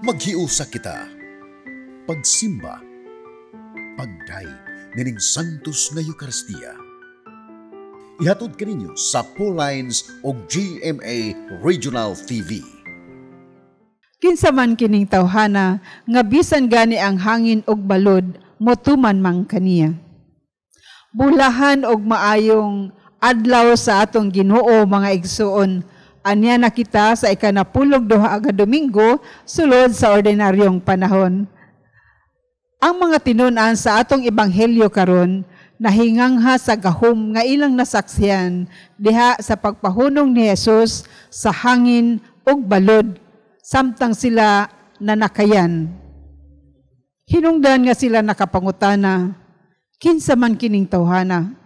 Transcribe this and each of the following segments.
Maghiusa kita. Pagsimba. Pagdayeg nining Santos nga Eucharistia. Ihatod kaninyo sa Paulines og GMA Regional TV. Kinsa man kining tawhana nga bisan gani ang hangin og balod motuman man kaniya. Bulahan og maayong adlaw sa atong Ginoo, mga igsuon. Anya na kita sa 12 ka Domingo sulod sa ordinaryong panahon. Ang mga tinun-an sa atong ebanghelyo karon nahingangha sa gahom nga ilang nasaksihan diha sa pagpahunong ni Jesus sa hangin ug balod samtang sila nanakayan. Hinungdan nga sila nakapangutana, kinsa man kining tawhana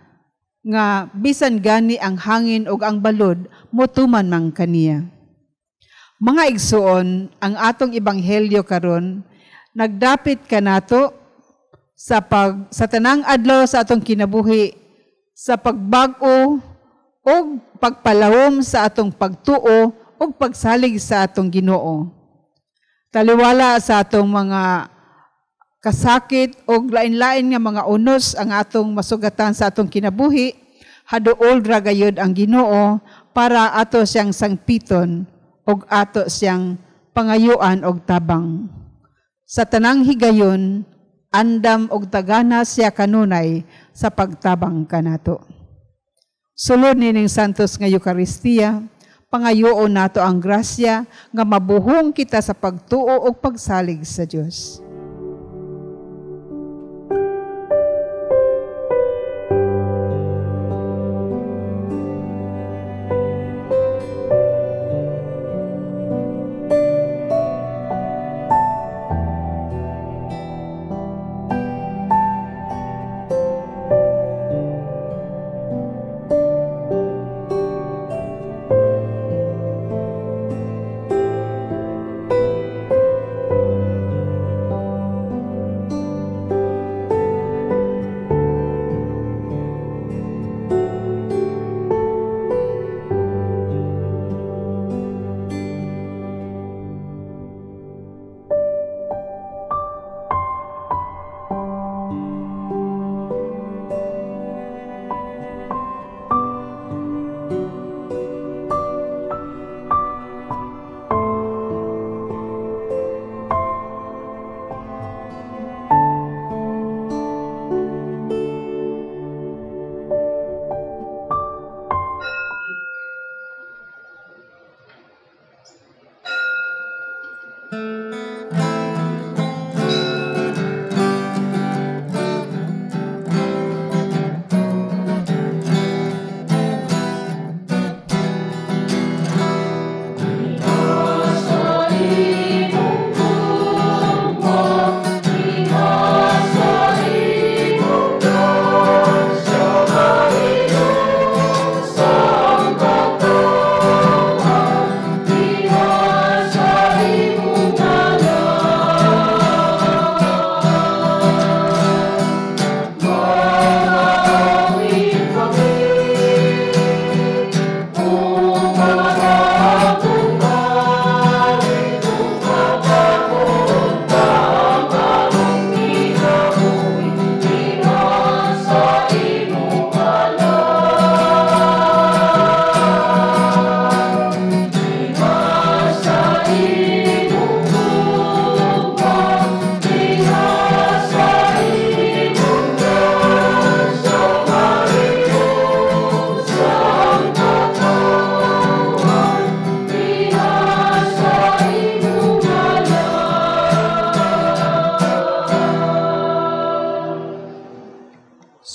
nga bisan gani ang hangin ug ang balod motuman man kaniya. Mga igsuon, ang atong ebanghelyo karon nagdapit kanato sa tanang adlaw sa atong kinabuhi sa pagbag-o ug pagpalawom sa atong pagtuo ug pagsalig sa atong Ginoo. Taliwala sa atong mga kasakit og lain-lain nga mga unos ang atong masugatan sa atong kinabuhi, haduol ra gayud ang Ginoo para ato siyang sangpiton og ato siyang pangayuan og tabang. Sa tanang higayon, andam og tagana siya kanunay sa pagtabang kanato. Sulod nining Santos nga Eucharistia, pangayoon nato ang grasya nga mabuhong kita sa pagtuo og pagsalig sa Dios.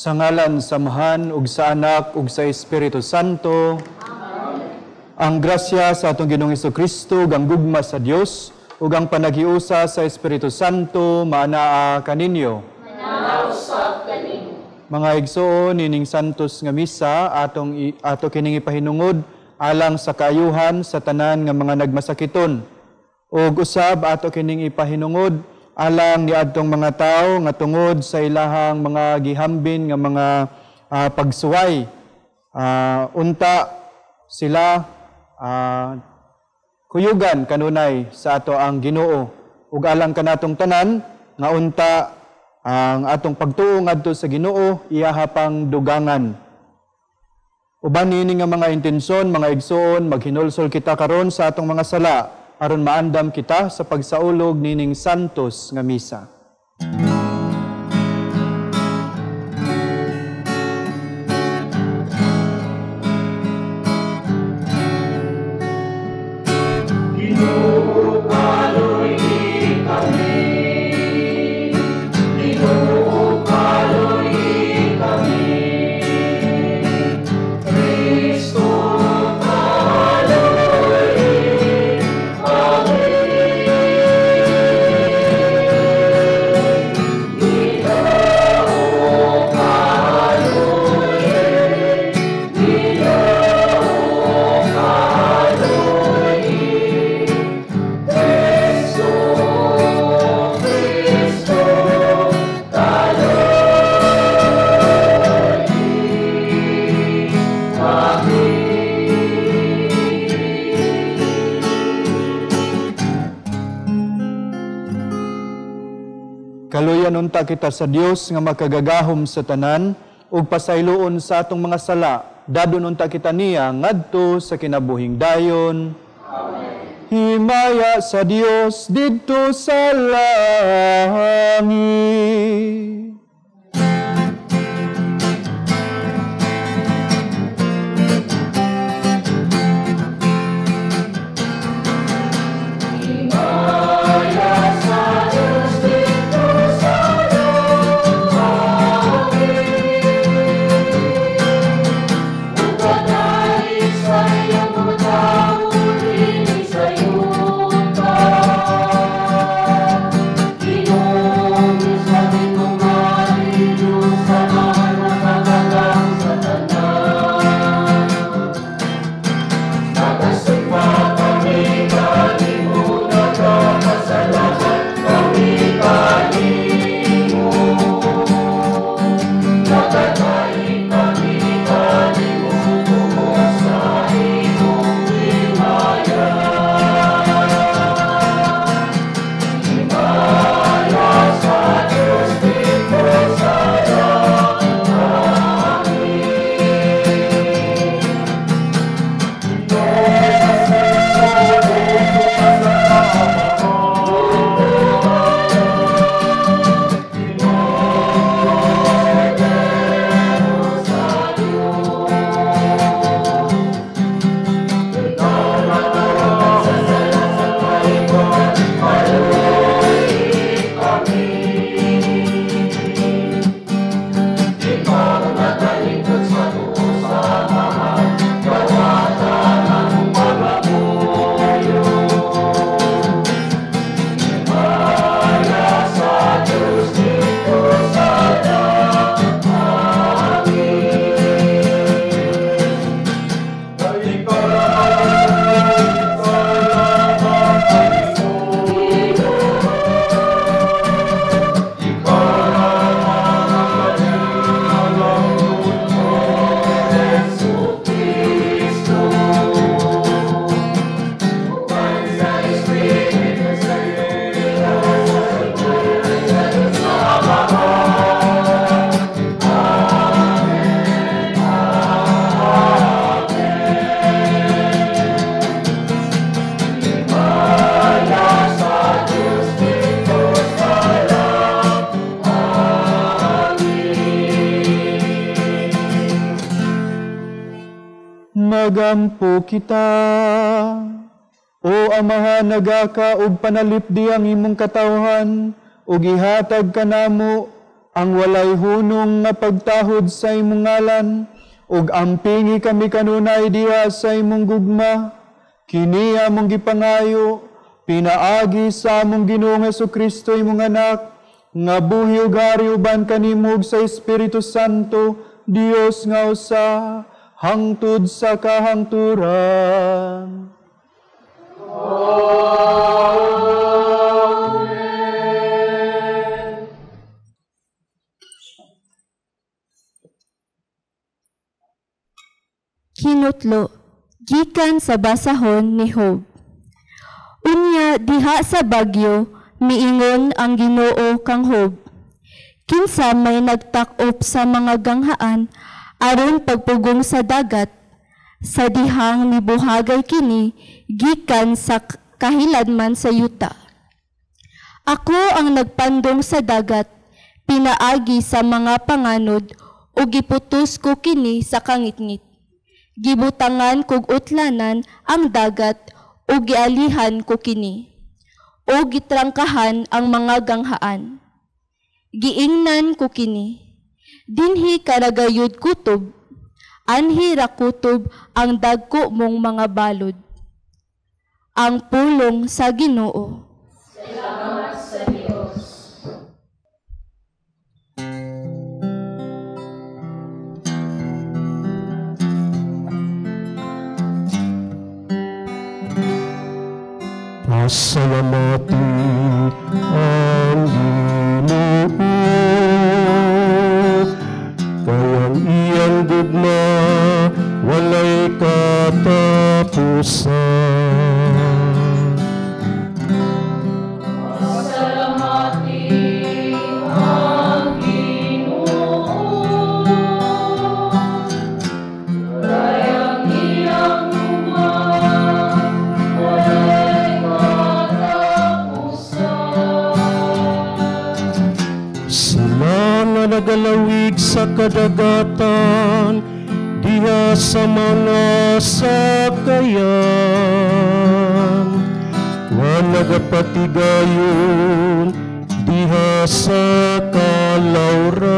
Sa ngalan sa Amahan ug sa Anak ug sa Espiritu Santo. Amen. Ang grasya sa atong Ginoong Hesukristo ug ang gugma sa Dios ug ang panaghiusa sa Espiritu Santo maanaa kaninyo. Manausab kaninyo. Mga igsoon nining santos nga misa ato kining ipahinungod alang sa kaayuhan sa tanan nga mga nagmasakiton. Ug usab ato kining ipahinungod alang niadtong mga tawo nga tungod sa ilahang mga gihambin nga mga pagsuway, unta sila kuyugan kanunay sa ato ang Ginoo. Ug alang kanatong tanan nga unta ang atong pagtuo ngadto sa Ginoo iyaha pang dugangan. Uban niini nga mga intensyon, mga igsoon, maghinulsol kita karon sa atong mga sala aron maandam kita sa pagsaulog nining santos nga misa. Kaluyan unta kita sa Dios nga makagagahom sa tanan ug pasayloon sa atong mga sala, dadon unta kita niya ngadto sa kinabuhing dayon. Amen. Himaya sa Dios didto sa langit. Magampo kita. O Amahan, nagaka og panalipdi ang imong katawhan, ug ihatag kanamo ang walay hunong nga pagtahod sa imong ngalan, ug ampingi kami kanunay diha sa imong gugma. Kini among gipangayo, pinaagi sa among Ginoong Hesukristo imong anak, nga buhi ug hari uban kanimo ug sa Espiritu Santo, Dios nga usa, hangtod sa kahangturan. Amen. Kinutlo, gikan sa basahon ni Job. Unya diha sa Bagyo, Miingon ang Ginoo kang Job. Kinsa may nagtak-op sa mga ganghaan aron pagpugong sa dagat, sa dihang mibuhagay kini gikan sa kahiladman sa yuta. Ako ang nagpandong sa dagat, pinaagi sa mga panganod, ug giputos ko kini sa kangitngit. Gibutangan kog utlanan ang dagat, ug gialihan ko kini, ug gitrangkahan ang mga ganghaan. Giingnan ko kini, dinhi karagayod kutob, anhi ra kutob ang dagko mong mga balod. Ang pulong sa Ginoo. Salamat sa Dios. Pasalamati ang Ginoo, kay ang iyang gugma walay katapusan. Pasalamati ang Ginoo, kay ang iyang gugma walay katapusan. Sila nga nagalawig sa kadagatan, diha sa mga sakayan, nga nagapatigayon diha sa kalawran.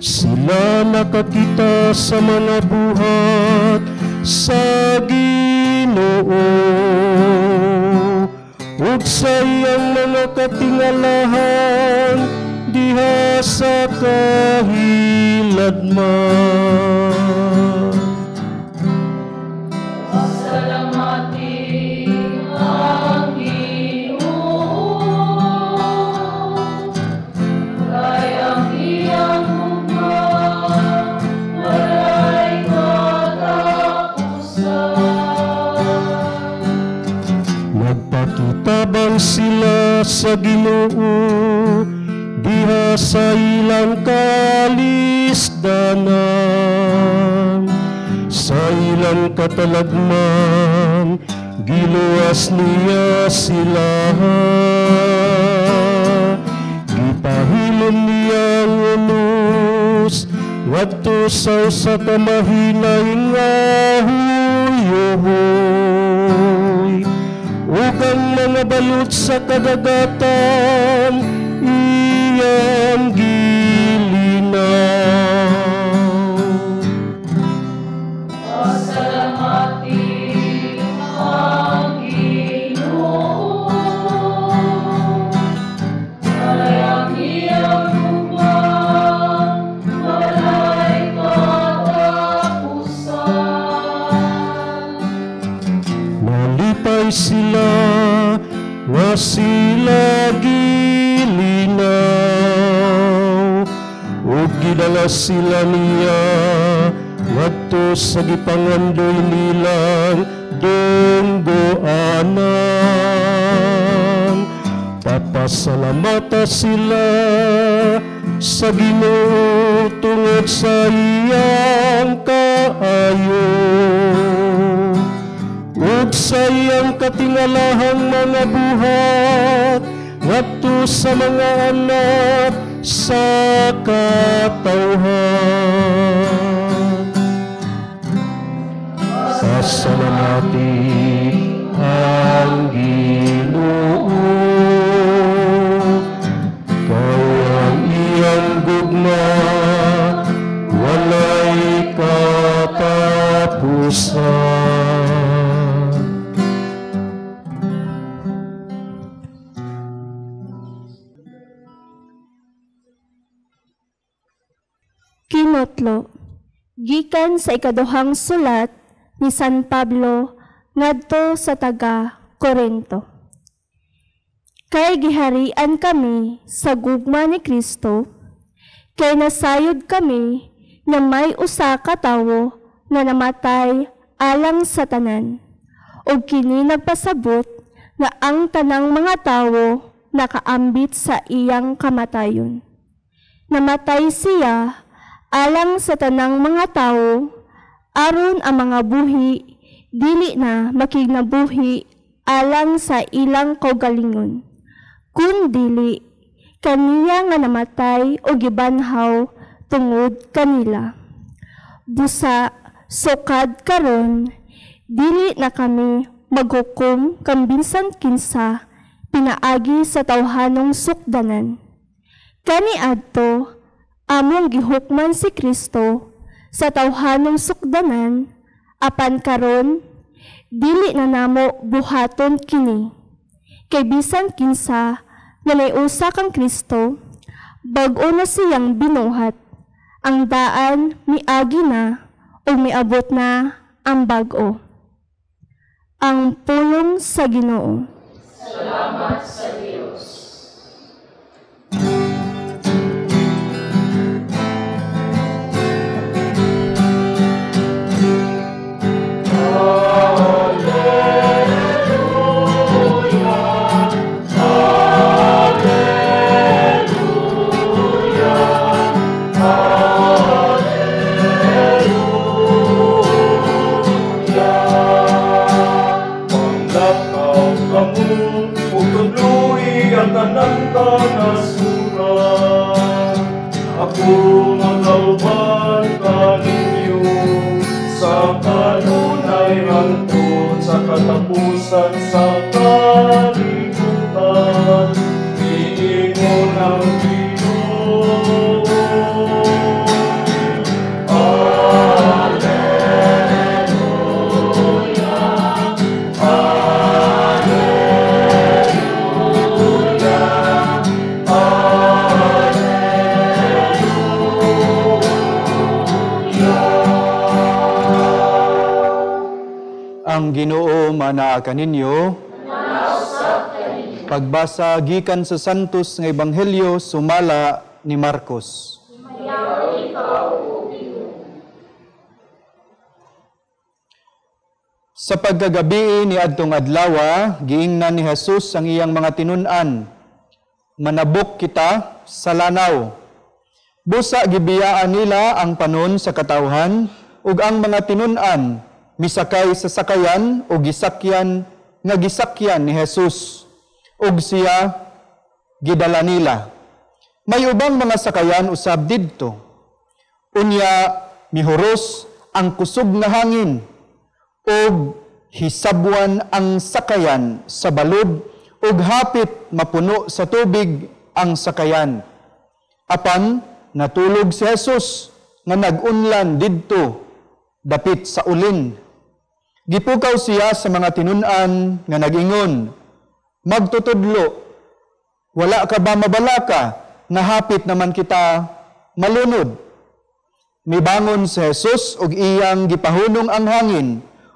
Sila nakakita sa mga buhat sa Ginoo, ug sa iyang mga katingalahan diha sa kahiladman. Pasalamati ang Ginoo, kay ang iyang gugma walay katapusan. Nagpakitabang sila sa Ginoo diha sa ilang kalisdanan. Sa ilang katalagman, giluwas niya sila. Gipahilom niya ang ulos ngadto sa usa ka mahinay nga huyuhoy, ug ang mga balot sa kadagatan iyang gilinaw. Pasalamati ang Ginoo, kay ang iyang gugma walay katapusan. Nalipay sila nga sila gilinaw, ug gidala sila niya ngadto sa gipangandoy nilang dunggoanan. Papasalamata sila sa Ginoo tungod sa iyang kaayo, ug sa iyang katingalahang mga buhat ngadto sa mga anak sa katawhan. Pasalamati ang Ginoo, kay ang iyang gugma walay katapusan. Kinotlo, gikan sa ikaduhang sulat ni San Pablo ngadto sa taga Korinto. Kay giharian kami sa gugma ni Kristo, kay nasayod kami nga may usa ka tawo nga namatay alang sa tanan, ug kini nagpasabot nga ang tanang mga tawo nakaambit sa iyang kamatayon. Namatay siya alang sa tanang mga tawo, aron ang mga buhi dili na makignabuhi alang sa ilang kaugalingon, kun dili kaniya nga namatay o gibanhaw tungod kanila. Busa sukad karon dili na kami maghukom kang bisan kinsa pinaagi sa tawhanong sukdanan. Kaniadto among gihukman si Kristo sa tawhanong sukdanan, apan karon dili na namo buhaton kini. Kay bisan kinsa nga may usa kang Kristo, bag-o na siyang binuhat. Ang daan miagi na ug miabot na ang bag-o. Ang pulong sa Ginoo. Salamat sa Dios. Ako magauban kaninyo sa kanunay hangtod sa katapusan sa kalibutan. Iingon ang Ginoo. Alleluia, Alleluia, Ang Ginoo manaa kaninyo. Pagbasa gikan sa Santos nga Ebanghelyo sumala ni Marcos. Sa pagkagabi ni adtong adlawa, giingnan ni Jesus ang iyang mga tinun-an. Manabok kita sa lanaw. Busa gibiyaan nila ang panon sa katawhan ug ang mga tinun-an misakay sa sakayan o gisakyan nga gisakyan ni Jesus ug siya gidala nila. May ubang mga sakayan usab didto. Unya mihuros ang kusog nga hangin ug hisabwan ang sakayan sa balod ug hapit mapuno sa tubig ang sakayan. Apan natulog si Jesus nga nag-unlan didto dapit sa ulin. Gipukaw siya sa mga tinun-an nga nag-ingon, "Magtutudlo, wala ka ba mabalaka nga hapit naman kita malunod?" Mibangon si Jesus ug iyang gipahunong ang hangin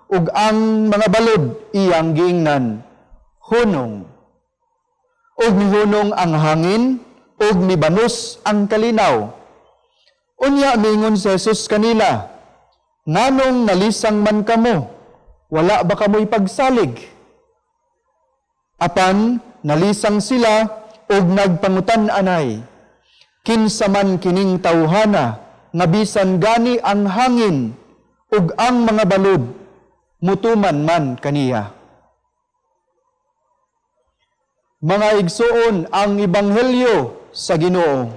ug ang mga balod iyang giingnan, "Hunong." Ug mihunong ang hangin ug mibanus ang kalinaw. Unya miingon si Jesus kanila, "Nganong nalisang man kamo? Wala ba kamoy pagsalig?" Apan nalisang sila ug nagpangutan-anay, "Kinsa man kining tawhana nga bisan gani ang hangin ug ang mga balod mutuman man kaniya?" Mga igsuon, ang Ebanghelyo sa Ginoo.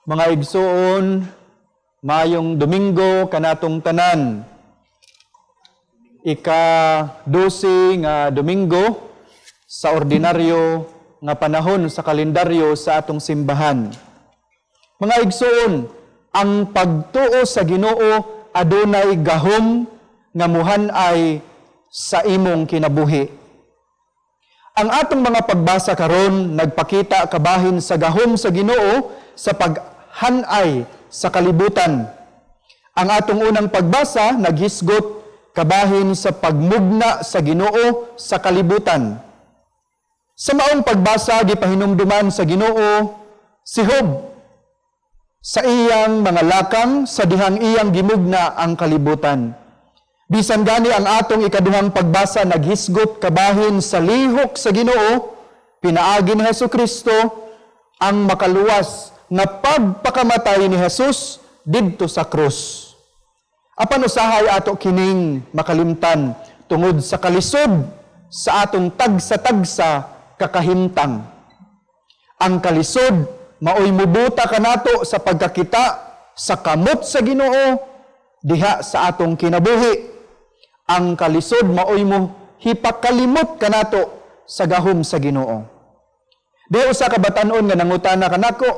Mga igsuon, mayong Domingo kanatong tanan. Ika-12 nga Domingo sa ordinaryo nga panahon sa kalendaryo sa atong simbahan. Mga igsuon, ang pagtuo sa Ginoo adunay gahom nga muhan-ay sa imong kinabuhi. Ang atong mga pagbasa karon nagpakita kabahin sa gahom sa Ginoo sa paghanay sa kalibutan. Ang atong unang pagbasa naghisgot kabahin sa pagmugna sa Ginoo sa kalibutan. Sa maong pagbasa gipahinumduman sa Ginoo si Job Sa iyang mga lakang, sa dihang iyang gimugna ang kalibutan. Bisan gani ang atong ikaduhang pagbasa naghisgot kabahin sa lihok sa Ginoo, pinaagi ni Hesukristo ang makaluwas nga pagpakamatay ni Jesus didto sa krus. Apan usahay ato kining makalimtan tungod sa kalisod sa atong tagsa-tagsa kakahimtang. Ang kalisod maoy mubuta kanato sa pagkakita sa kamot sa Ginoo diha sa atong kinabuhi. Ang kalisod maoy mo hipakalimot kanato sa gahom sa Ginoo. Diha usa ka batan-on nga nangutana kanako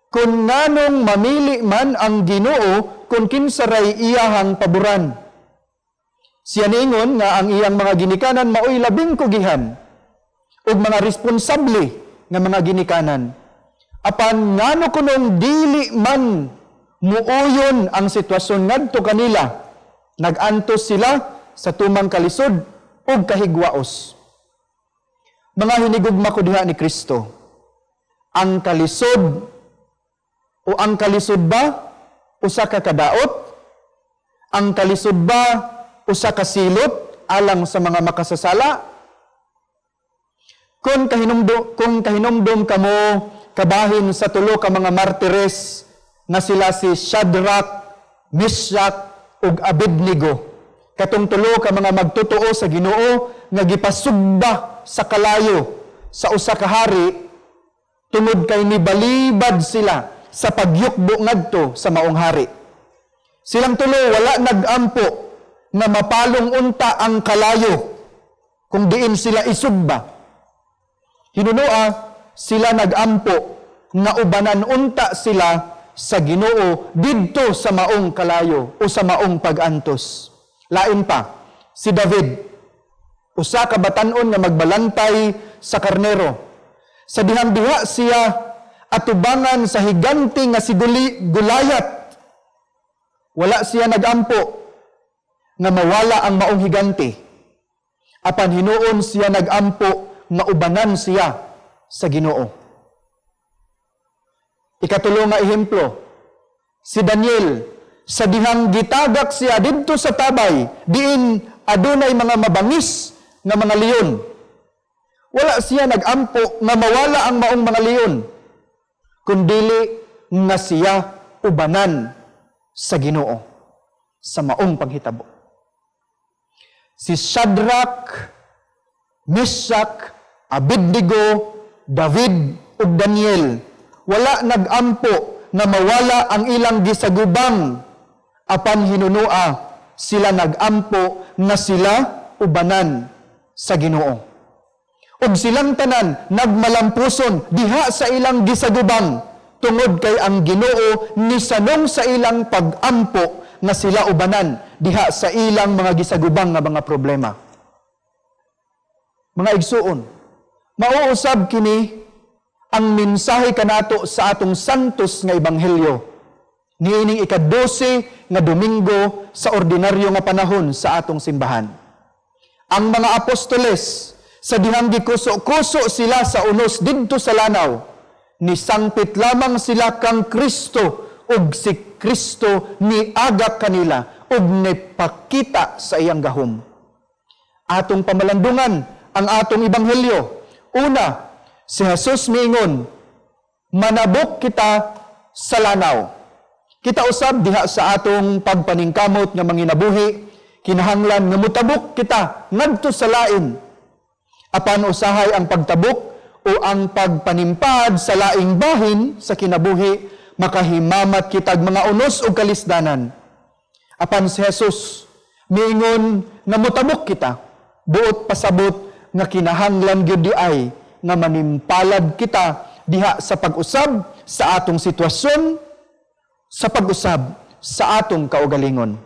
kung nganong mamili man ang Ginoo kung kinsaray iyahang paboran. Siya niingon nga ang iyang mga ginikanan maoy labing kugihan ug mga responsable nga mga ginikanan. Apan ngano kunong dili man muuyon ang sitwasyon ngadto kanila, nag-antos sila sa tumang kalisod ug kahigwaos. Mga hinigugma ko diha ni Kristo, ang kalisod o ang kalisod ba usa ka kadaot? Ang kalisod ba usa ka silot alang sa mga makasasala? Kung kahinumdum kamo kabahin sa tulo ka mga martires nga sila si Shadrach, Meshach ug Abednego, katong tulo ka mga magtotoo sa Ginoo nga gipasugba sa kalayo sa usa ka hari tungod kay nibalibad sila sa pagyukbo ngadto sa maong hari. Silang tulo wala nagampo nga mapalong unta ang kalayo kung diin sila isugba. Hinunoa sila nagampo nga ubanan unta sila sa Ginoo didto sa maong kalayo o sa maong pag-antos. Lain pa, si David, usa ka batan-on nga magbalantay sa karnero. Sa dihang diha siya atubangan sa higante nga si Goliath. Wala siya nagampo nga mawala ang maong higante. Apan hinuon siya nagampo nga ubanan siya sa Ginoo. Ikatulo nga ehemplo, si Daniel, sa dihang gitagak siya didto sa tabay, diin adunay mga mabangis nga mga leon. Wala siya nagampo nga mawala ang maong mga leon, kundili nga siya ubanan sa Ginoo sa maong paghitabo. Si Shadrach, Meshach, Abednego, David ug Daniel wala nagampo nga mawala ang ilang gisagubang, apan hinunoa sila nagampo nga sila ubanan sa Ginoo. Ug silang tanan nagmalampuson diha sa ilang gisagubang tungod kay ang Ginoo nisanong sa ilang pagampo nga sila ubanan diha sa ilang mga gisagubang nga mga problema. Mga igsuon, mauusab kini ang mensahe kanato sa atong santos nga ebanghelyo niining ika-12 nga Domingo sa ordinaryo nga panahon sa atong simbahan. Ang mga apostoles sa dihang gikuso-kuso sila sa unos didto sa lanaw, nisangpit lamang sila kang Kristo ug si Kristo niagak kanila ug nipakita sa iyang gahom. Atong pamalandungan ang atong ebanghelyo. Una, si Jesus miingon, manabok kita sa lanaw. Kita usab diha sa atong pagpaningkamot nga manginabuhi, kinahanglan nga mutabok kita ngadto sa lain. Apan usahay ang pagtabok o ang pagpanimpad sa laing bahin sa kinabuhi, makahimamat kitag mga unos o kalisdanan. Apan si Jesus miingon nga mutabok kita, buot pasabot nga kinahanglan gyud di ay nga manimpalad kita diha sa pag-usab sa atong sitwasyon, sa pag-usab sa atong kaugalingon.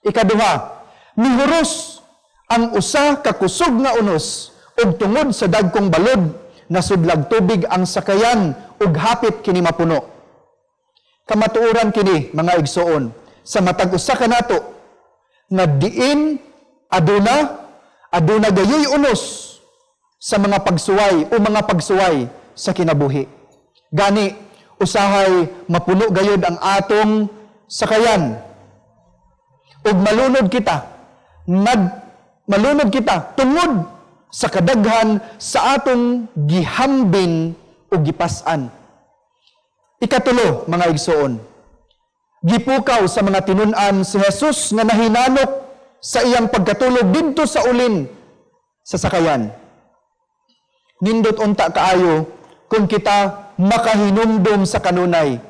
Ikaduha, mihuros ang usa ka kusog nga unos ug tungod sa dagkong balod nasudlag tubig ang sakayan ug hapit kini mapuno. Kamatuoran kini, mga igsoon, sa matag usa kanato nga diin aduna gayoy unos sa mga pagsuway o mga pagsuway sa kinabuhi. Gani, Usahay mapuno gayud ang atong sakayan. Ug malunod kita, malunod kita tungod sa kadaghan sa atong gihambin o gipas-an. Ikatulo, mga igsoon, gipukaw sa mga tinun-an si Jesus nga nahinanok sa iyang pagkatulog didto sa ulin sa sakayan. Nindot unta kaayo kung kita makahinumdum sa kanunay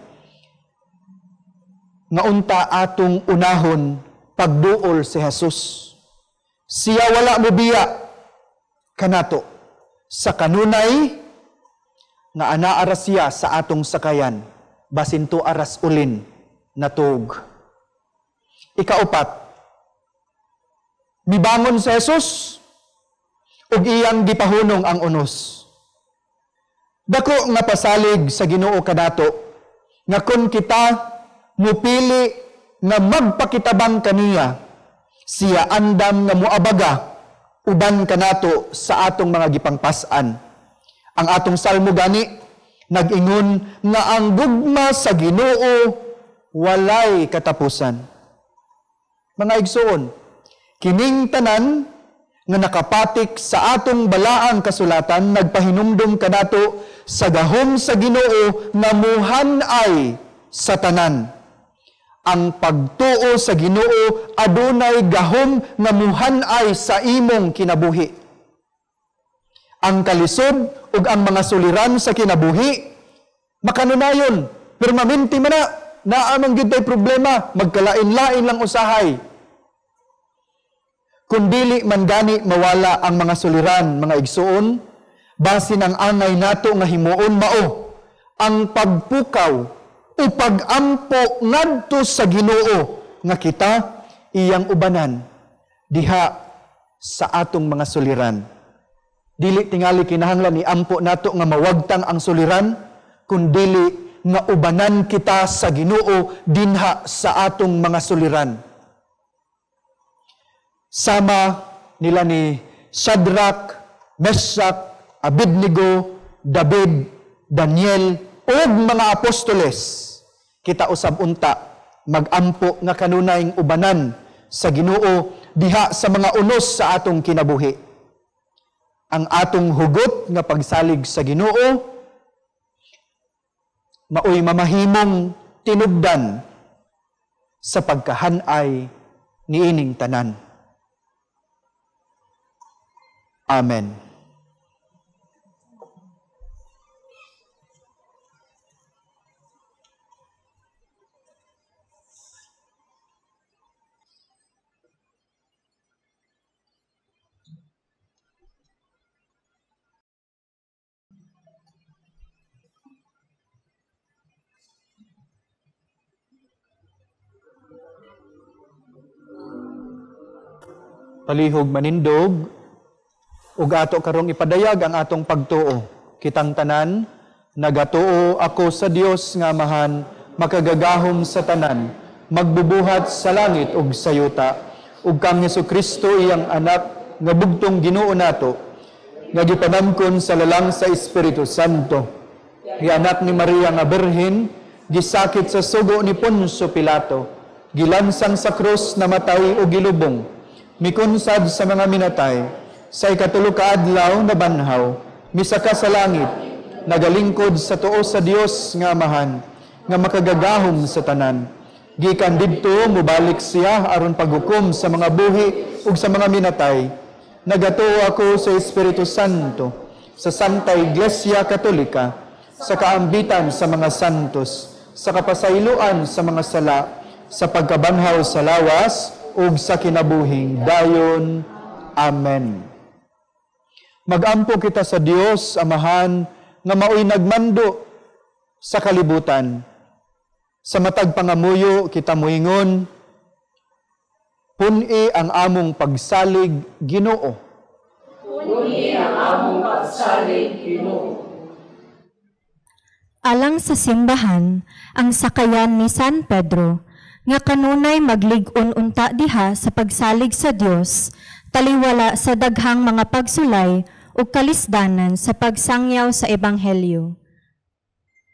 nga unta atong unahon pagduol si Jesus. Siya wala mobiya kanato sa kanunay nga anaa ra siya sa atong sakayan, basin aras ulin natug. Ikaupat, mibangon si Jesus ug iyang gipahunong ang unos. Dako nga pasalig sa Ginoo kadato nga kun kita mupili nga magpakitabang kaniya, siya andam nga moabaga uban kanato sa atong mga gipangpas-an. Ang atong salmo gani nag-ingon nga ang gugma sa Ginoo walay katapusan. Mga igsoon, kining tanan nga nakapatik sa atong balaang kasulatan nagpahinumdum kanato sa gahom sa Ginoo nga muhan-ay sa tanan. Ang pagtuo sa Ginoo adunay gahom nga muhan-ay sa imong kinabuhi. Ang kalisod ug ang mga suliran sa kinabuhi makanunayon, permanente man na, naa man gyud tay problema, magkalain-lain lang usahay. Kung dili man gani mawala ang mga suliran, mga igsuon, basin ang angay nato nga himuon mao ang pagpukaw o pagampo ngadto sa Ginoo nga kita iyang ubanan diha sa atong mga suliran. Dili tingali kinahanglan iampo nato nga mawagtang ang suliran, kun dili nga ubanan kita sa Ginoo dinha sa atong mga suliran. Sama nila ni Shadrach, Meshach, Abednego, David, Daniel, ug mga apostoles, kita usab unta magampo nga kanunayng ubanan sa Ginoo diha sa mga unos sa atong kinabuhi. Ang atong hugot nga pagsalig sa Ginoo maoy mamahimong tinubdan sa pagkahanay niining tanan. Amen. Palihog manindog ug ato karong ipadayag ang atong pagtuo. Kitang tanan, nagatuo ako sa Dios nga Amahan, makagagahom sa tanan, magbubuhat sa langit ug sa yuta, ug kang Hesukristo iyang anak nga bugtong Ginoo nato, nga gipanamkon sa lalang sa Espiritu Santo. Gianak ni Maria nga Birhen, gisakit sa sugo ni Poncio Pilato, gilansang sa krus, namatay ug gilubong, mikunsad sa mga minatay, sa ikatulo ka adlaw nabanhaw, misaka sa langit, nagalingkod sa tuo sa Dios nga Amahan, nga makagagahom sa tanan. Gikan didto mobalik siya aron paghukom sa mga buhi ug sa mga minatay. Nagatuo ako sa Espiritu Santo, sa Santa Iglesia Katolika, sa kaambitan sa mga santos, sa kapasayloan sa mga sala, sa pagkabanhaw sa lawas ug sa kinabuhing dayon. Amen. Magampo kita sa Dios Amahan nga maoy nagmando sa kalibutan. Sa matag pangamuyo kita moingon, pun-i ang among pagsalig, Ginoo. Pun-i ang among pagsalig, Ginoo. Alang sa simbahan, ang sakayan ni San Pedro, nga kanunay maglig-on unta diha sa pagsalig sa Dios, taliwala sa daghang mga pagsulay ug kalisdanan sa pagsangyaw sa Ebanghelyo.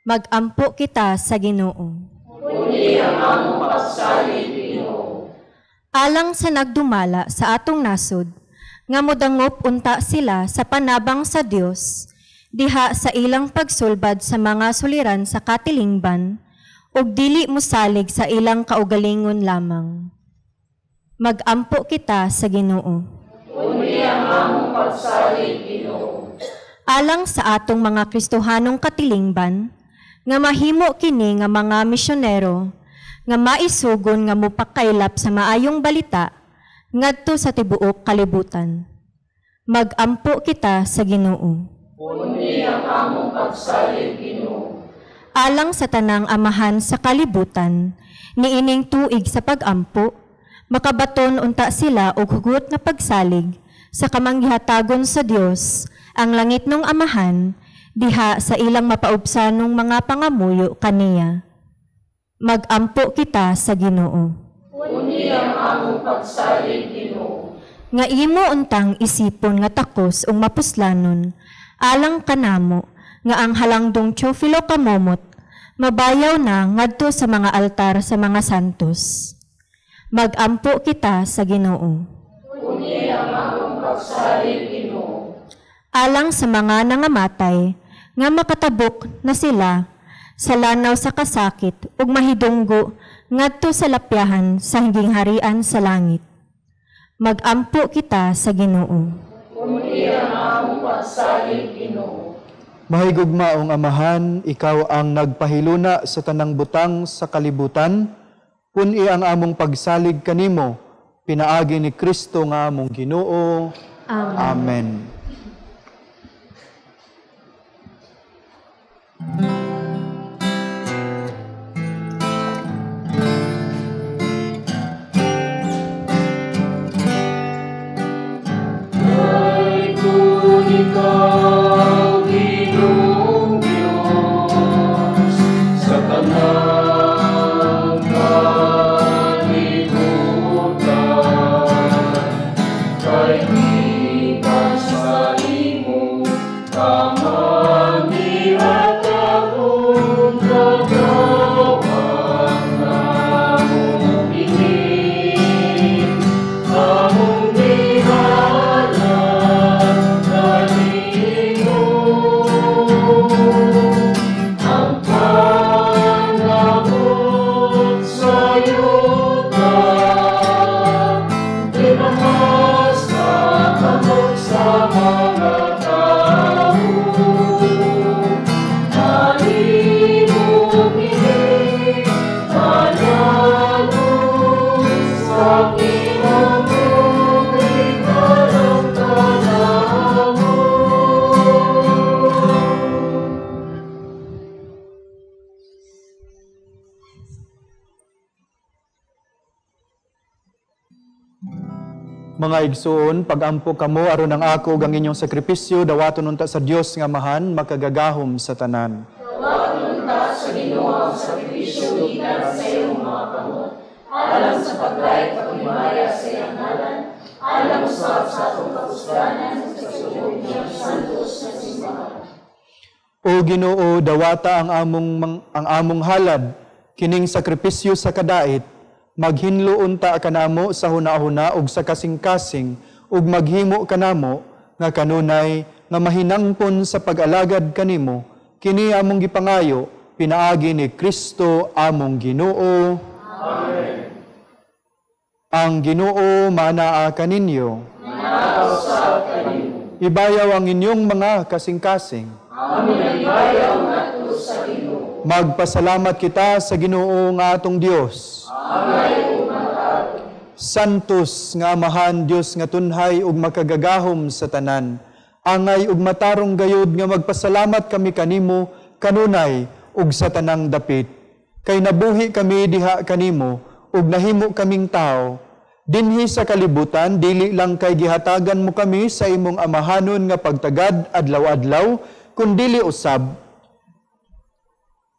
Magampo kita sa Ginoo. Puni ang among pagsalig, Ginoo. Alang sa nagdumala sa atong nasod, nga modangop unta sila sa panabang sa Dios, diha sa ilang pagsulbad sa mga suliran sa katilingban, ug dili mosalig sa ilang kaugalingon lamang. Magampo kita sa Ginoo. Puni ang among pagsalig, Ginoo. Alang sa atong mga Kristohanong katilingban, nga mahimo kini nga mga misyonero, nga maisugon nga mopakaylap sa maayong balita ngadto sa tibuok kalibutan. Magampo kita sa Ginoo. Puni ang among pagsalig, Ginoo. Alang sa tanang amahan sa kalibutan, niining tuig sa pagampo, makabaton unta sila og hugot nga pagsalig sa kamanggihatagon sa Dios ang langit nung amahan, diha sa ilang mapaubsanong mga pangamuyo kaniya. Magampo kita sa Ginoo. Puni ang among pagsalig, Ginoo. Nga imo untang isipon nga takos ug mapuslanon, alang kanamo nga ang halangdong Teofilo Camomot mabayaw na ngadto sa mga altar sa mga santos. Magampo kita sa Ginoo. Puni ang among pagsalig, Ginoo. Alang sa mga nangamatay nga makatabok na sila sa lanaw sa kasakit ug mahidunggo ngadto sa lapyahan sa gingharian sa langit. Magampo kita sa Ginoo. Puni ang among pagsalig, Ginoo. Mahigugmaong Amahan, ikaw ang nagpahiluna sa tanang butang sa kalibutan. Puni ang among pagsalig kanimo, pinaagi ni Kristo nga among Ginoo. Amen. Amen. Kay kung ikaw, Ginoong Diyos, sa tanang kalibutan, kay gikan sa imo kamanggihatagon kagawan namo kini, among gihalad kanimo. Ang panabot sa yuta, di mas nakamot sa mga tao. Nahimo kini padayon sa kinabuhi karong kanamo. Mga igsoon, pagampo kamo aron ang ako ug ang inyong sakripisyo dawaton unta sa Dios nga Amahan makagagahom sa tanan. Dawaton unta sa Ginoo ang sakripisyo gikan sa iyong mga kamot, alang sa paglayt paghimaya sa iyang ngalan, alang usab sa atong kapusdanan sa pagsulod niyang santos nga simbahan. O Ginoo, dawata ang among halad kining sakripisyo sa kadait. Maghinlo unta kanamo sa hunahuna ug sa kasing-kasing ug maghimo kanamo nga kanunay nga mahinangpon sa pag-alagad kanimo, kini among gipangayo pinaagi ni Kristo among Ginoo. Amen. Ang Ginoo manaa kaninyo. Manaa kanimo. Ibayaw ang inyong mga kasing-kasing. Amin ang ibayaw ngadto sa Ginoo. Magpasalamat kita sa Ginoo nga atong Dios. Santos nga Amahan, Dios nga tunhay ug makagagahom sa tanan. Angay ug matarong gayod nga magpasalamat kami kanimo kanunay ug sa tanang dapit. Kay nabuhi kami diha kanimo ug nahimo kaming tao. Dinhi sa kalibutan dili lang kay gihatagan mo kami sa imong amahanon nga pagtagad adlaw-adlaw, kundili usab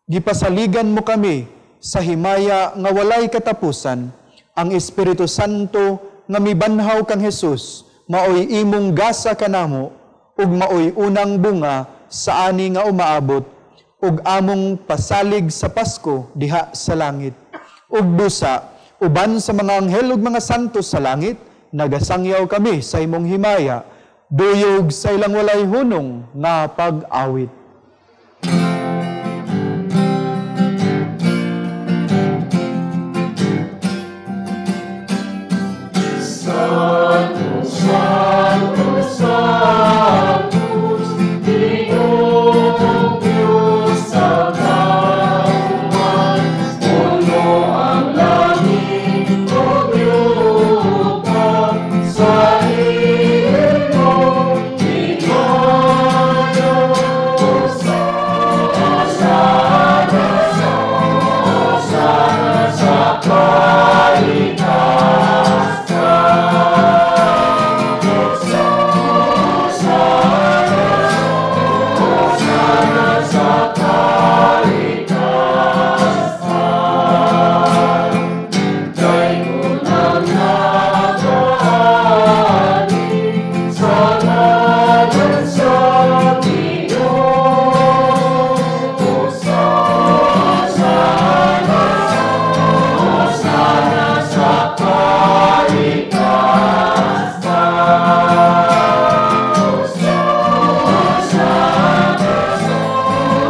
gipasaligan mo kami sa himaya nga walay katapusan. Ang Espiritu Santo nga mibanhaw kang Hesus maoy imong gasa kanamo ug maoy unang bunga sa ani nga umaabot. ug among pasalig sa Pasko diha sa langit. Ug busa, uban sa mga anghel ug mga santos sa langit, nagasangyaw kami sa imong himaya, duyog sa ilang walay hunong nga pag-awit. Santo, Santo, Sanctus, Ginoong Diyos sa kauban, puno ang langit ug yuta sa imong himaya. Hosana, Hosana sa kaitasan. Hosana sa kaitasan. Daytoy ang nagaani sa ngalan sa Ginoo. Hosana, Hosana sa kaitasan. Hosana,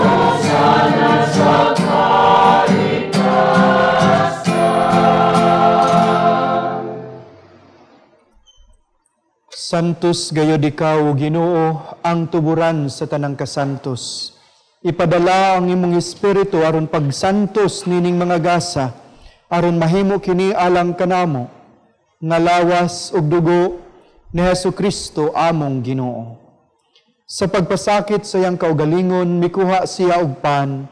Hosana sa kaitasan. Santos gayod ikaw, Ginoo, ang tuburan sa tanang kasantos. Ipadala ang imong espiritu aron pagsantos nining mga gasa, aron mahimo kini alang kanamo, nga lawas ug dugo ni Hesukristo among Ginoo. Sa pagpasakit sa iyang kaugalingon, mikuha siya og pan,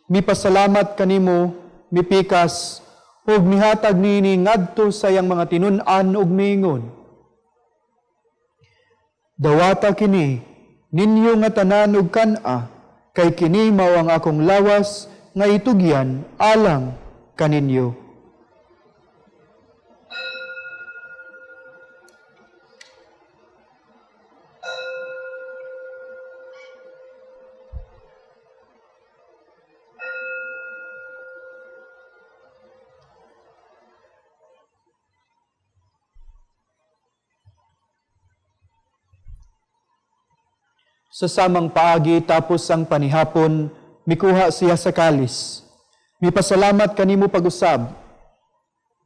mipasalamat kanimo, mipikas, ug mihatag niini ngadto sa iyang mga tinun-an ug miingon, "Dawata kini ninyo nga tanan ug kan-a, kay kini mao ang akong lawas nga itugyan alang kaninyo." Sa samang paagi tapos ang panihapon, mikuha siya sa kalis. Mipasalamat kanimo pag-usab.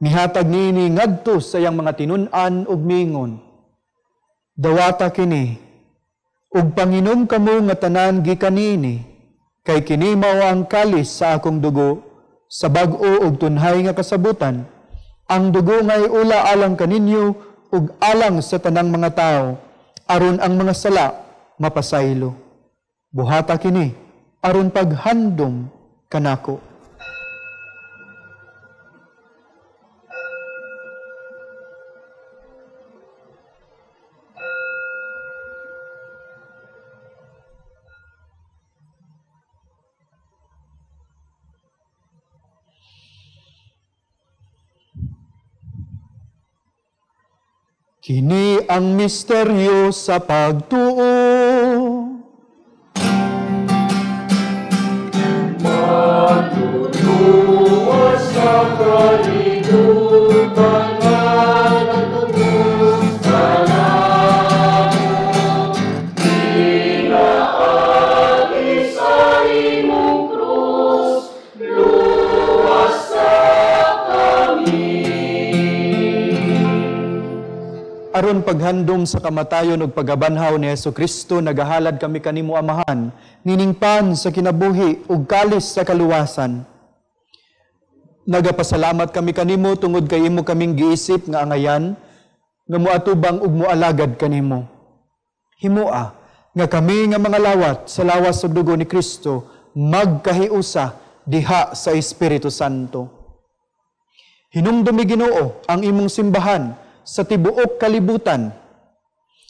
Mihatag niini ngadto sa iyang mga tinun-an ug miingon, "Dawata kini, ug panginom kamo nga tanan gikan niini, kay kini mao ang kalis sa akong dugo, sa bag-o ug tunhay nga kasabutan, ang dugo nga iula alang kaninyo ug alang sa tanang mga tawo, aron ang mga sala mapasaylo. Buhata kini aron paghandom kanako." Kini ang misteryo sa pagtuo. Matuluwas sa kalibutan nga natubos kanamo, pinaagi sa imong krus, luwasa kami. Aron paghandom sa kamatayon ug pagabanhaw ni Hesukristo, nagahalad kami kanimo Amahan, nining pan sa kinabuhi ug kalis sa kaluwasan. Nagapasalamat kami kanimo tungod kay imo kaming giisip nga angayan, nga moatubang ug moalagad kanimo. Himoa nga kami nga mga lawat sa lawas ug dugo ni Kristo magkahiusa diha sa Espiritu Santo. Hinumdumi Ginoo ang imong simbahan sa tibuok kalibutan.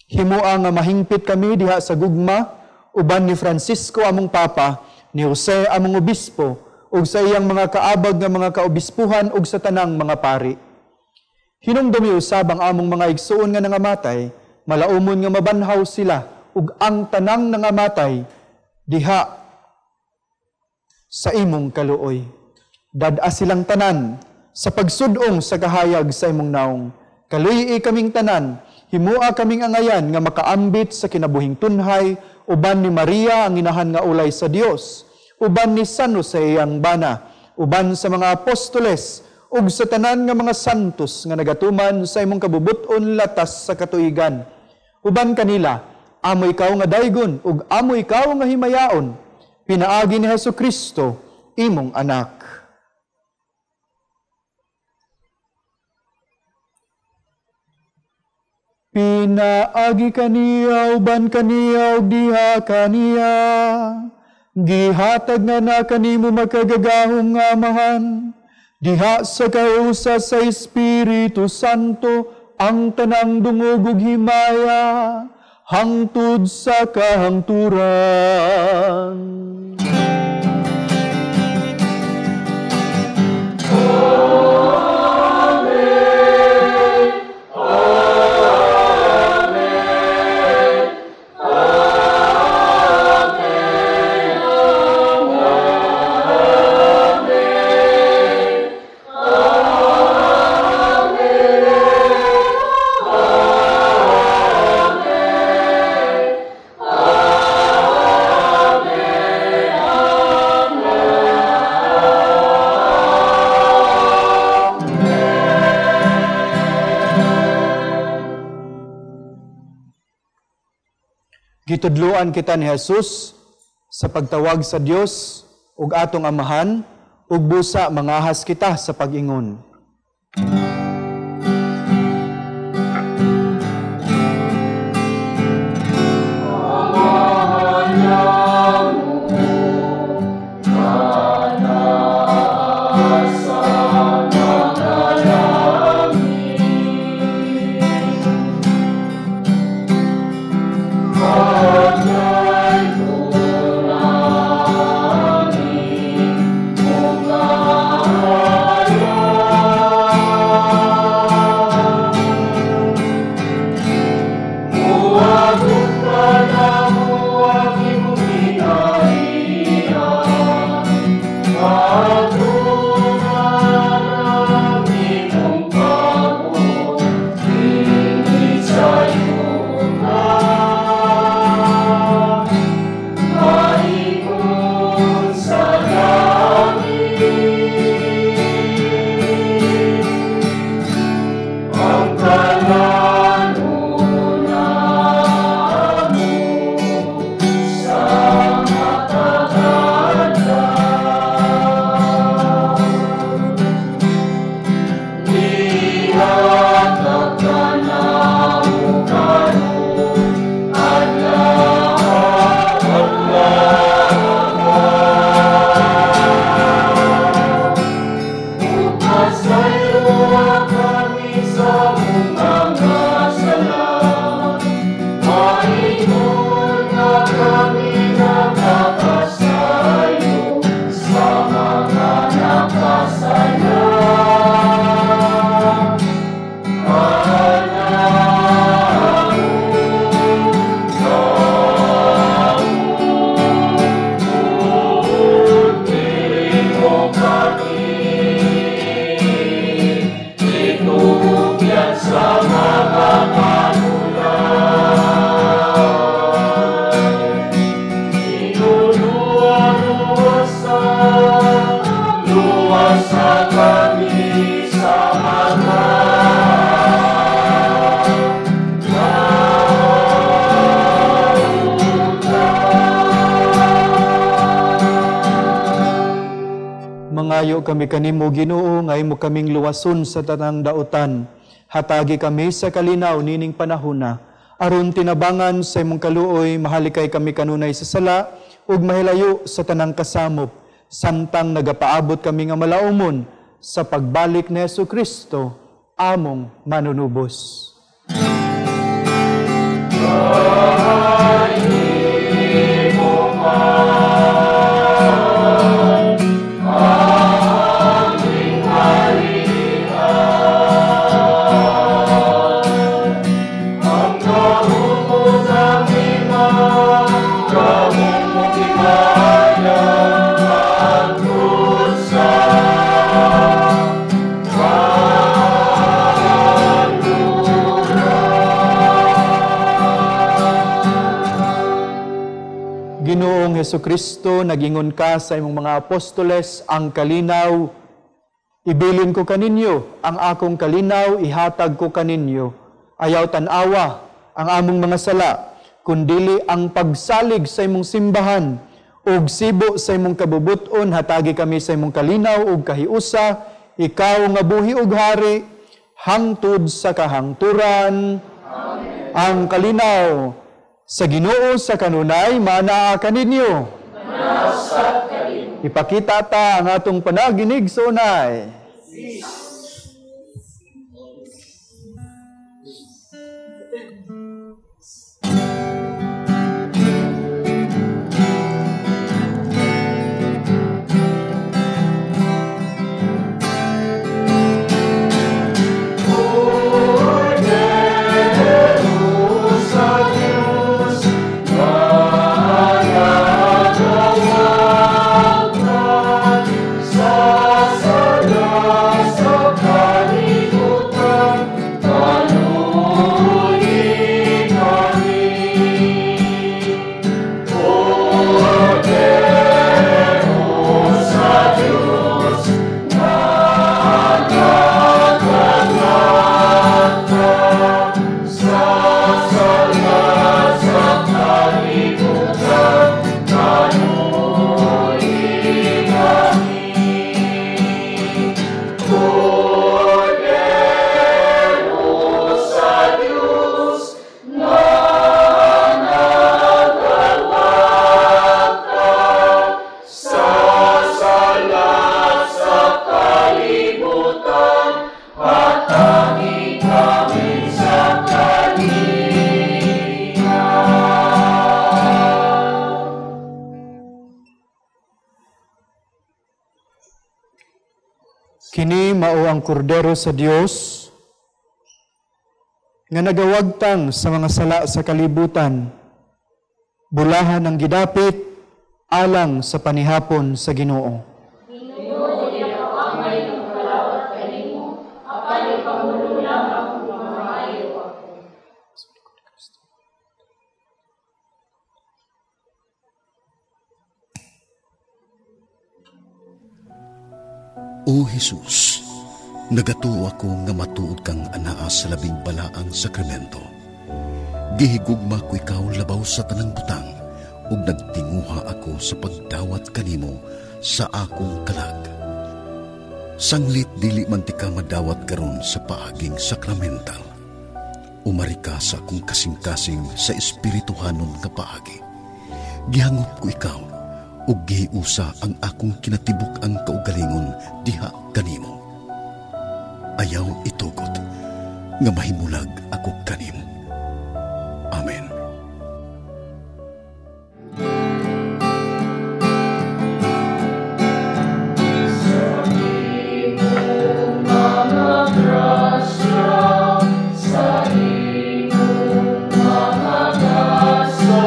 Himoa nga mahingpit kami diha sa gugma uban ni Francisco among Papa, ni Jose among Obispo, ug sa iyang mga kaabag nga mga kaobispuhan ug sa tanang mga pari. Hinumdumi usab ang among mga igsuon nga nangamatay, malaumon nga mabanhaw sila ug ang tanang nangamatay diha sa imong kaluoy. Dad-a silang tanan sa pagsudong sa kahayag sa imong naong. Kaluy-i kaming tanan, himua kaming angayan nga makaambit sa kinabuhing tunhay, uban ni Maria ang inahan nga ulay sa Dios, uban ni San Jose ang bana, uban sa mga apostoles, ug sa tanan nga mga santos nga nagatuman sa imong kabubut-on latas sa katuigan. Uban kanila, amo ikaw nga daygon ug amo ikaw nga himayaon, pinaagi ni Hesukristo, imong anak. Pinaagi kaniya, uban kaniya, ug diha kaniya, gihatag nga na kanimo makagagahom nga Amahan, diha sa kausa sa Espiritu Santo, ang tanang dungog ug himaya, hangtod sa kahangturan. Gitudloan kita ni Jesus sa pagtawag sa Dios ug atong Amahan, ug busa mangahas kita sa pag-ingon. Mangayo kami kanimo, Ginoo, nga imo kaming luwason sa tanang dautan. Hatagi kami sa kalinaw nining panahona, aron tinabangan sa imong kaluoy, mahalikay kami kanunay sa sala ug mahilayo sa tanang kasamop, samtang nagapaabot kami nga malaumon sa pagbalik ni Hesukristo, among manunubos. Amen. Hesukristo, nagingon ka sa imong mga apostoles, ang kalinaw ibilin ko kaninyo, ang akong kalinaw ihatag ko kaninyo. Ayaw tan-awa ang among mga sala, kundili ang pagsalig sa imong simbahan ug sibo sa imong kabubut-on, hatagi kami sa imong kalinaw ug kahiusa, ikaw nga buhi ug hari hangtod sa kahangturan. Amen. Ang kalinaw sa Ginoo sa kanunay manaa kaninyo. Ipakita ta ang atong panaginig sa unay. Peace. Kini mao ang kordero sa Dios nga nagawagtang sa mga sala sa kalibutan, bulahan ang gidapit alang sa panihapon sa Ginoo. Ginoo, ginapamay ng kalawat kanimo, apan ipangulo lang ako maayo ako. O Jesus, nagatuo ako nga matuod kang anaa sa labing balaang sakramento. Gihigugma ko ikaw labaw sa tanang butang, ug nagtinguha ako sa pagdawat kanimo sa akong kalag. Sanglit dili man ti ka madawat karon sa paaging sakramental. Umari ka sa akong kasing-kasing sa espirituhanon nga paagi. Gihangop ko ikaw, ug gihiusa ang akong kinatibuk ang kaugalingon diha kanimo. Ayaw itugot nga mahimulag ako kanimo. Amen. Sa imong mga grasya, sa imong mga gasa,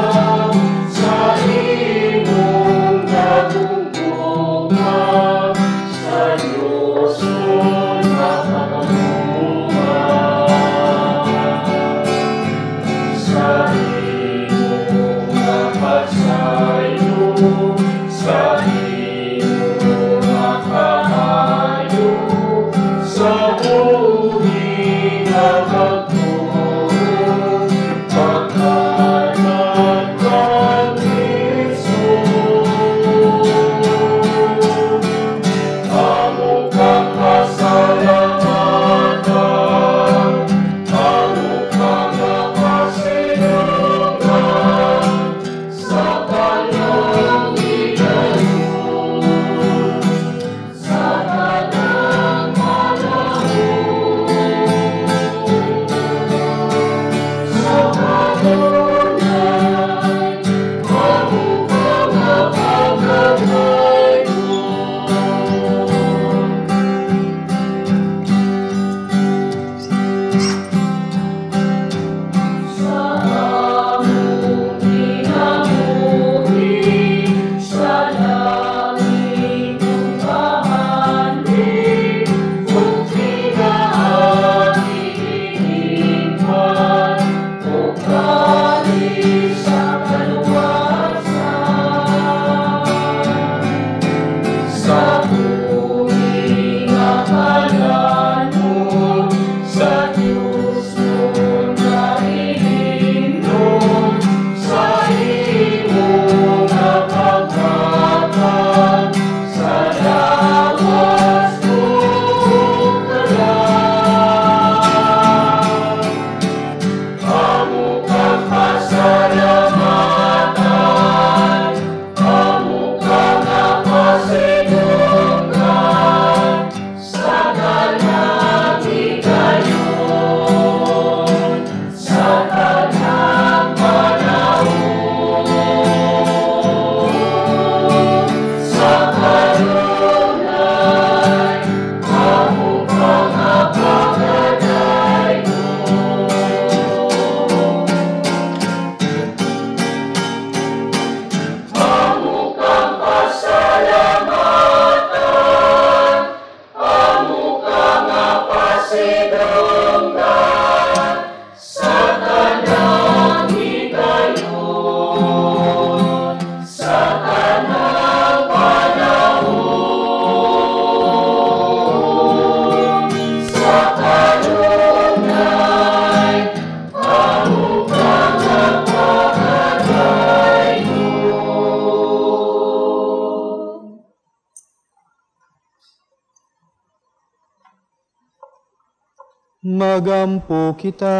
sa imong katungtungan, sa Diyos makakamuha. Sa imong mapasaylo, sa imong makaayo, sa buhi nga pagtuo, pagkanan kang Jesus. Amo kang pasalamatan, amo kang mapasinugan, sa tanang higayon, sa tanang panahon. Magampo kita.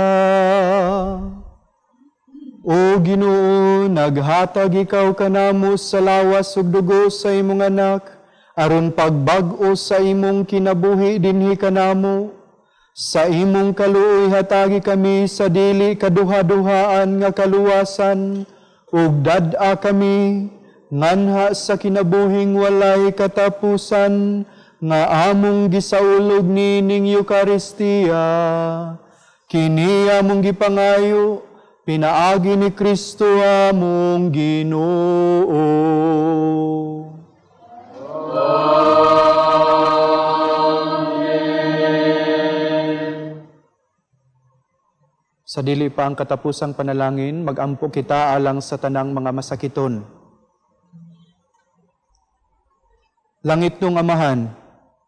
O Ginoo, naghatag ikaw kanamo sa lawas ug dugo sa imong anak, aron pagbag-o sa imong kinabuhi dinhi kanamo. Sa imong kaluoy hatagi kami sa dili kaduha-duhaan nga kaluwasan, ug dad-a kami nganha sa kinabuhing walay katapusan nga among gisaulog nining Eukaristiya. Kini among gipangayo, pinaagi ni Kristo among Ginoo. Amen. Sa dili pa ang katapusang panalangin, magampo kita alang sa tanang mga masakiton. Langit nung Amahan,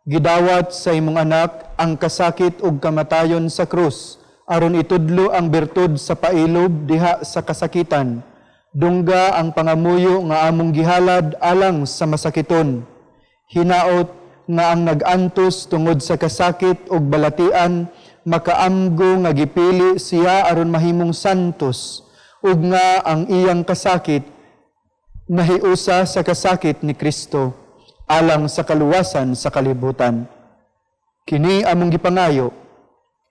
gidawat sa imong anak ang kasakit ug kamatayon sa krus, aron itudlo ang bertud sa pailob diha sa kasakitan. Dungga ang pangamuyo nga among gihalad alang sa masakiton. Hinaot nga ang nag-antos tungod sa kasakit ug balatian, makaamgo nga gipili siya aron mahimong santos, ug nga ang iyang kasakit nahiusa sa kasakit ni Kristo alang sa kaluwasan sa kalibutan. Kini among gipangayo,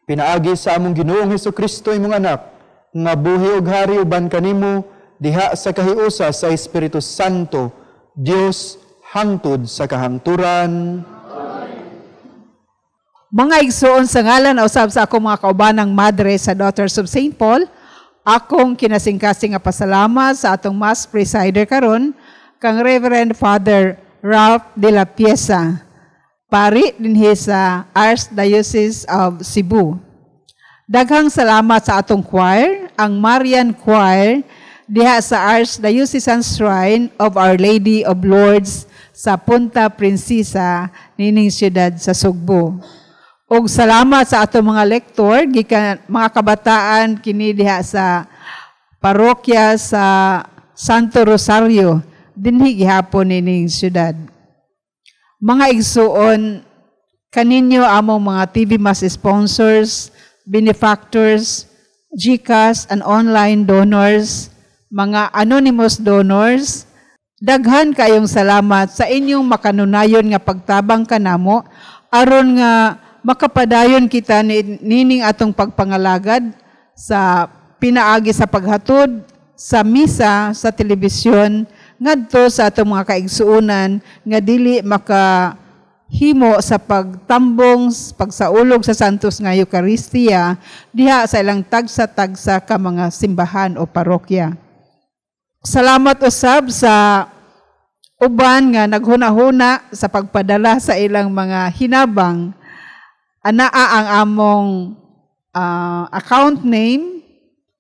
pinaagi sa among Ginoong Hesukristo imong anak, nga buhi ug hari uban kanimo diha sa kahiusa sa Espiritu Santo, Dios hangtod sa kahangturan. Amen. Mga igsoon, sa ngalan usab sa akong mga kaubanang madre sa Daughters of St. Paul, akong kinasingkasing nga pasalamat sa atong Mass Presider karon kang Reverend Father Ralph de la Pieza, pari dinhi sa Archdiocese of Cebu. Daghang salamat sa atong choir, ang Marian Choir, diha sa Archdiocesan Shrine of Our Lady of Lourdes sa Punta Princesa nining siyudad sa Sugbo. Og salamat sa atong mga lektor, gikan mga kabataan kini diha sa parokya sa Santo Rosario dinhi gihapon nining siyudad. Mga igsuon, kaninyo among mga TV Mass sponsors, benefactors, GCash and online donors, mga anonymous donors, daghan kayong salamat sa inyong makanunayon nga pagtabang kanamo aron nga makapadayon kita nining atong pagpangalagad sa pinaagi sa paghatod sa misa sa telebisyon ngadto sa atong mga kaigsuonan nga dili makahimo sa pagtambong, pagsaulog sa Santos nga Eukaristiya diha sa ilang tagsa-tagsa ka mga simbahan o parokya. Salamat usab sa uban nga naghuna-huna sa pagpadala sa ilang mga hinabang. Anaa ang among account name,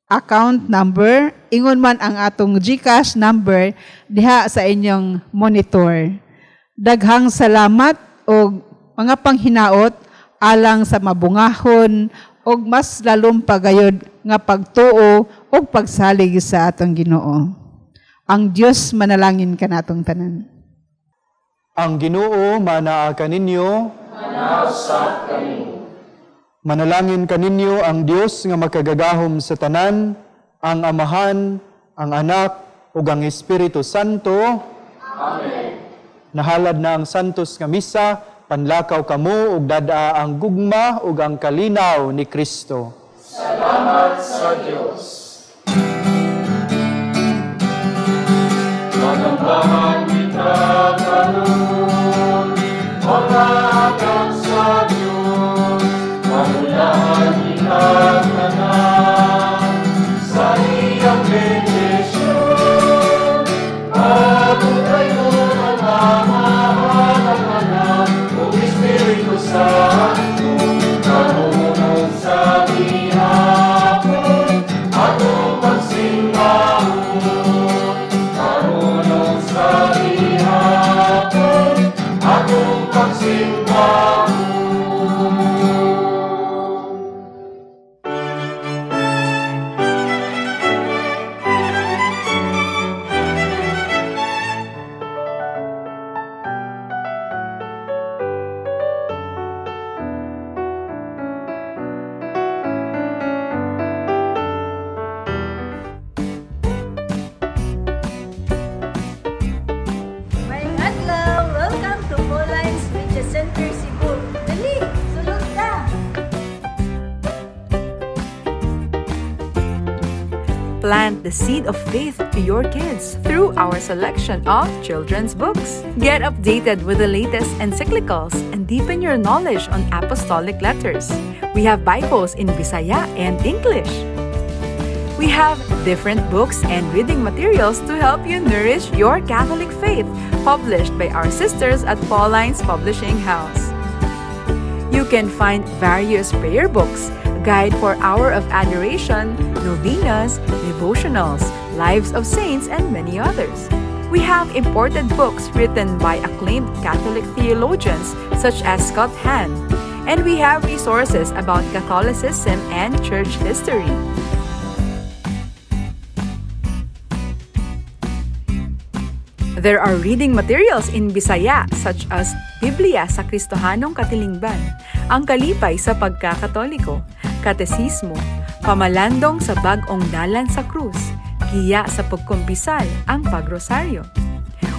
account number, ingon man ang atong GCash number diha sa inyong monitor. Daghang salamat og mga panghinaot alang sa mabungahon og mas lalom pagayod nga pagtuo og pagsalig sa atong Ginoo. Ang Dios manalangin kanatong tanan. Ang Ginoo manaa kaninyo, manausap kaninyo. Manalangin kaninyo ang Dios nga makagagahom sa tanan, ang Amahan, ang Anak, ug ang Espiritu Santo. Amen. Nahalad na ang Santos nga Misa, panlakaw kamo ug dadaa ang gugma ug ang kalinaw ni Kristo. Salamat sa Dios. Magambahan kita karon, mga anak sa Dios, mamulaan kita tanan sa iyang bendisyon. Pagutayon ang Ama, ang Anak, ug Espiritu Santo, karon sa gihapon at Plant the seed of faith to your kids through our selection of children's books. Get updated with the latest encyclicals and deepen your knowledge on apostolic letters. We have Bibles in Bisaya and English. We have different books and reading materials to help you nourish your Catholic faith, published by our sisters at Paulines Publishing House. You can find various prayer books, guide for Hour of Adoration, novenas, devotionals, lives of saints, and many others. We have imported books written by acclaimed Catholic theologians such as Scott Hahn, and we have resources about Catholicism and church history. There are reading materials in Bisaya such as Biblia sa Kristohanong Katilingban, Ang Kalipay sa Pagkakatoliko, Katesismo, Pamalandong sa Bag-ong Dalan sa Krus, Giya sa Pagkumpisal, Ang Pagrosaryo.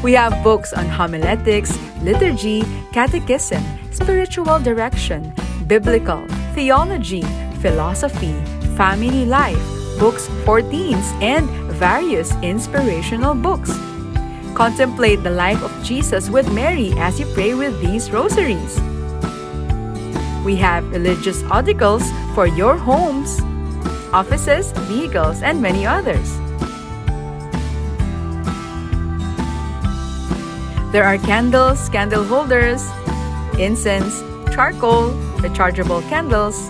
We have books on homiletics, liturgy, catechism, spiritual direction, biblical, theology, philosophy, family life, books for teens, and various inspirational books. Contemplate the life of Jesus with Mary as you pray with these rosaries. We have religious articles for your homes, offices, vehicles, and many others. There are candles, candle holders, incense, charcoal, rechargeable candles,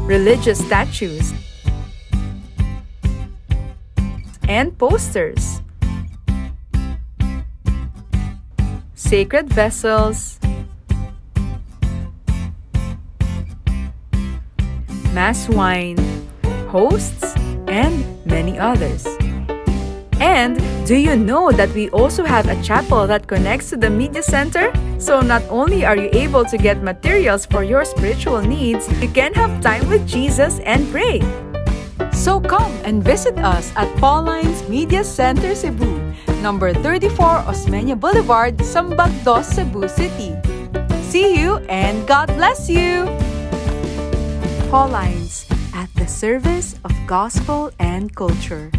religious statues, and posters. Sacred vessels, mass wine, hosts, and many others. And do you know that we also have a chapel that connects to the media center? So not only are you able to get materials for your spiritual needs, you can have time with Jesus and pray. So come and visit us at Paulines Media Center Cebu, number 34 Osmeña Boulevard, Sambag Dos, Cebu City. See you and God bless you! Paulines, at the service of gospel and culture.